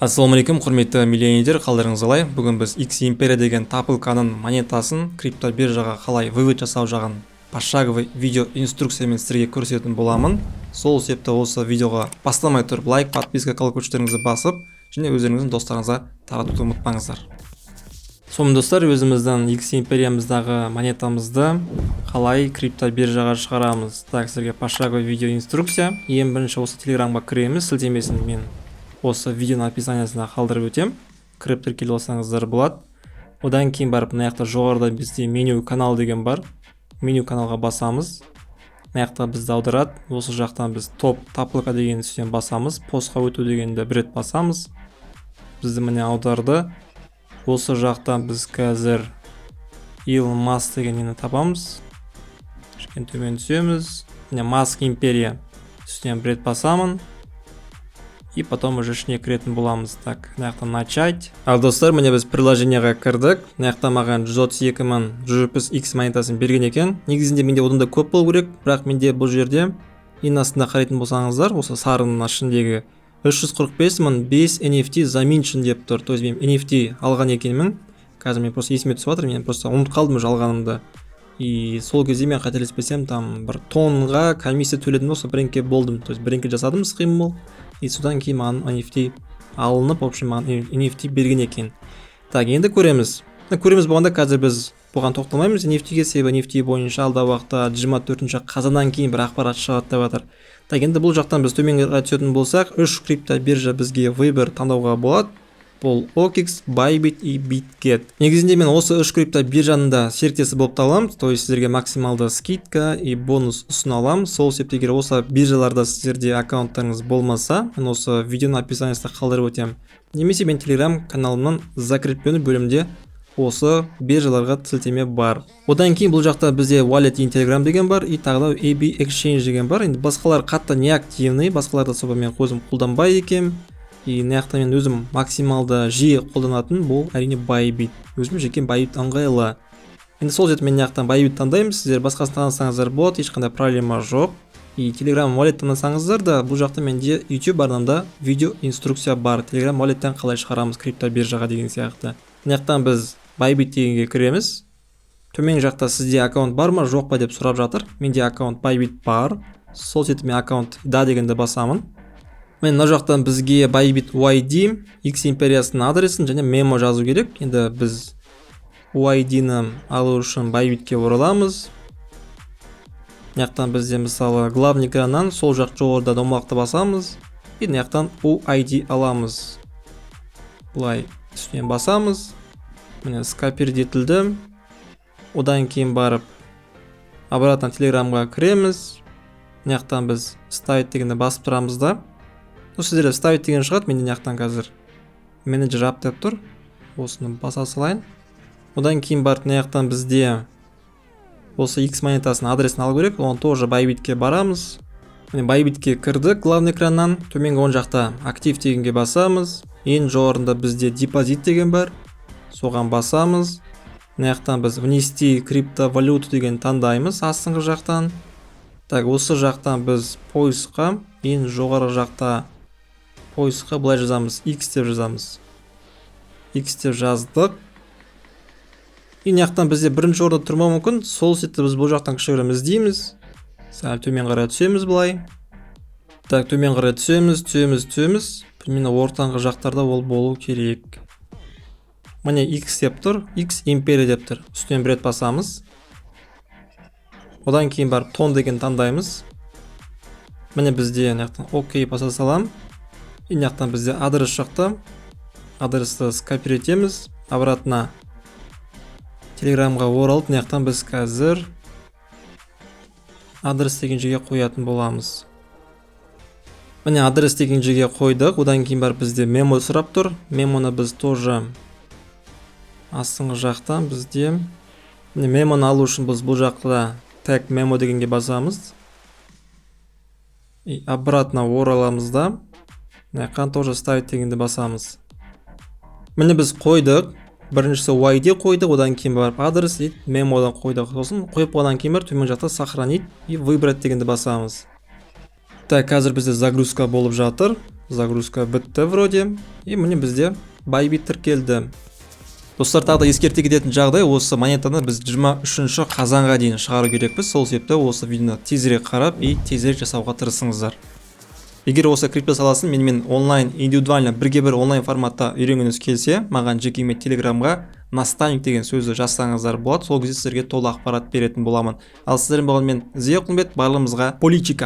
Ассалаумағалейкум, құрметті миллионерлер! Қалдарыңыз қалай? Бүгін біз X Империя деген тапалканың монетасын криптобиржаға қалай вывод жасау жағын пошаговый видео инструкциямен сіздерге көрсететін боламын. Сол себепті осы видеоға бастамай тұрып лайк, подписка, колокольчиктеріңізді басып және өздеріңіздің достарыңызға таратуды ұмытпаңыздар. Сонымен, достар, өзіміздің X Империямыздағы монетамызды қалай криптобиржаға шығарамыз? Так, сіздерге пошаговый видео инструкция. Ең бірінші осы Телеграмға кіреміз. Сілтемесін мен осы видеоның описаниясына қалдырып өтем, кіріп тіркеліп алсаңыздар болады. Одан кейін барып мына жақта жоғарыда бізде «Меню канал» деген бар. Меню каналға басамыз. Мына жақта бізді аударады. Осы жақтан біз «Топ тапалка» деген үстінен басамыз. «Постқа өту» дегенді бір рет басамыз. Бізді, міне, аударды. Осы жақтан біз қазір Илон Маск деген нені табамыз. Кішкене төмен түсеміз. Міне, «Маск Империя», үстінен бір рет басамын и потом уже ішіне кіретін боламыз. Так, мына жақта «Начать». Ал, достар, міне, біз приложениеға кірдік. Мына жақта маған 132 170 X монетасын берген екен. Негізінде менде одан да көп болу керек, бірақ менде бұл жерде ең астында қарайтын болсаңыздар, осы сарының ішіндегі 345 005 NFT заминчен деп тұр. То есть мен NFT алған екенмін. Қазір мен просто есіме түсіп жатыр, мен просто ұмытып қалдым уже алғанымды. И сол кезде мен, қателеспесем, там бір тонға комиссия төледім да, осы біреңке болдым, то есть біреңке жасадым іс қимыл. И содан кейін маған NFT алынып, в общем, маған NFT берген екен. Так, енді көреміз. Көреміз болғанда, қазір біз бұған тоқталмаймыз, NFT-ге, себебі NFT бойынша алдағы уақытта, 24 қазаннан кейін бір ақпарат шығады деп жатыр. Так, енді бұл жақтан біз төмен қарай түсетін болсақ, үш криптобиржа бізге выбор таңдауға болады. Бұл OKX, Bybit и BitGet. Негізінде мен осы үш криптобиржаның да серіктесі болып табыламын, то есть сіздерге максималды скидка и бонус ұсына аламын. Сол себепті егер осы биржаларда сіздерде аккаунттарыңыз болмаса, мен осы видеоның описаниясында қалдырып өтемін немесе мен Телеграм каналымның закрепленный бөлімінде осы биржаларға сілтеме бар. Одан кейін бұл жақта бізде Wallet in Telegram деген бар и тағы да AB Exchange деген бар. Енді басқалар қатты неактивный, басқаларды особо мен өзім қолданбайды екенмін. И мына жақта мен өзім максималды жиі қолданатын бұл, әрине, Bybit. Өзім жеке Bybit ыңғайлы. Енді сол жерде мен мына жақтан Bybit таңдаймын, сіздер басқасын таңдасаңыздар болады, ешқандай проблема жоқ. И Telegram Wallet таңдасаңыздар да, бұл жақта менде YouTube арнамда видео инструкция бар, Telegram Wallet-тен қалай шығарамыз криптобиржаға деген сияқты. Мына жақтан біз Bybit дегенге кіреміз. Төмен жақта сізде аккаунт бар ма, жоқ па деп сұрап жатыр. Менде аккаунт Bybit бар, сол себепті мен «Аккаунт да» дегенді басамын. Міне, мына жақтан бізге Bybit UID, X Империясының адресін және мемо жазу керек. Енді біз UID-ні алу үшін Bybitке ораламыз. Мына жақтан бізде, мысалы, главный экраннан сол жақ жоғарыда домалақты басамыз и мына жақтан UID аламыз. Былай үстінен басамыз. Міне, скопировать етілді. Одан кейін барып обратно Телеграмға кіреміз. Мына жақтан біз «Вставить» дегенді басып тұрамыз да, ну, сіздерде «Вставить» деген шығады, менде мына жақтан қазір «Менеджер ап» деп тұр, осыны баса салайын. Одан кейін барып мына жақтан бізде осы X монетасының адресін алу керек. Оны тоже Bybitке барамыз. Міне, Bybitке кірдік. Главный экраннан төменгі оң жақта «Актив» дегенге басамыз. Ең жоғарында бізде «Депозит» деген бар, соған басамыз. Мына жақтан біз «Внести криптовалюту» деген таңдаймыз астыңғы жақтан. Так, осы жақтан біз поискқа, ең жоғарғы жақта поискқа былай жазамыз: X деп жазамыз. X деп жаздық. И мына жақтан бізде бірінші орында тұрмауы мүмкін, сол себепті біз бұл жақтан кішігірім іздейміз. Сәл төмен қарай түсеміз былай. Так, төмен қарай түсеміз, түсеміз, түсеміз. Примерно ортаңғы жақтарда ол болу керек. Міне, X деп тұр, X Империя деп тұр. Үстінен бір рет басамыз. Одан кейін барып «Тон» деген таңдаймыз. Міне, бізде мына жақтан «Окей» баса саламын. И мына жақтан бізде адрес шықты. Адресті скопировать етеміз. Обратно Телеграмға оралып, мына жақтан біз қазір «Адрес» деген жерге қоятын боламыз. Міне, «Адрес» деген жерге қойдық. Одан кейін барып бізде мемо сұрап тұр. Мемоны біз тоже астыңғы жақтан бізде, міне, мемоны алу үшін біз бұл жақта «Тег мемо» дегенге басамыз и обратно ораламыз да, мына жақтан тоже «Вставить» дегенді басамыз. Міне, біз қойдық. Біріншісі UID қойдық, одан кейін барып адрес и мемодан қойдық. Сосын қойып болғаннан кейін барып төмен жақта «Сохранить и выбрать» дегенді басамыз. Так, қазір бізде загрузка болып жатыр. Загрузка бітті вроде. И міне, бізде Bybit тіркелді. Достар, тағы да ескерте кететін жағдай: осы монетаны біз 23 қазанға дейін шығару керекпіз. Сол себепті осы видеоны тезірек қарап и тезірек жасауға тырысыңыздар. Егер осы крипто саласын менімен онлайн, индивидуально, бірге бір онлайн форматта үйренгіңіз келсе, маған жекеме Телеграмға «наставник» деген сөзді жазсаңыздар болады. Сол кезде сіздерге толық ақпарат беретін боламын. Ал сіздермен болған мен, Зия Құлымбет. Барлығымызға политика.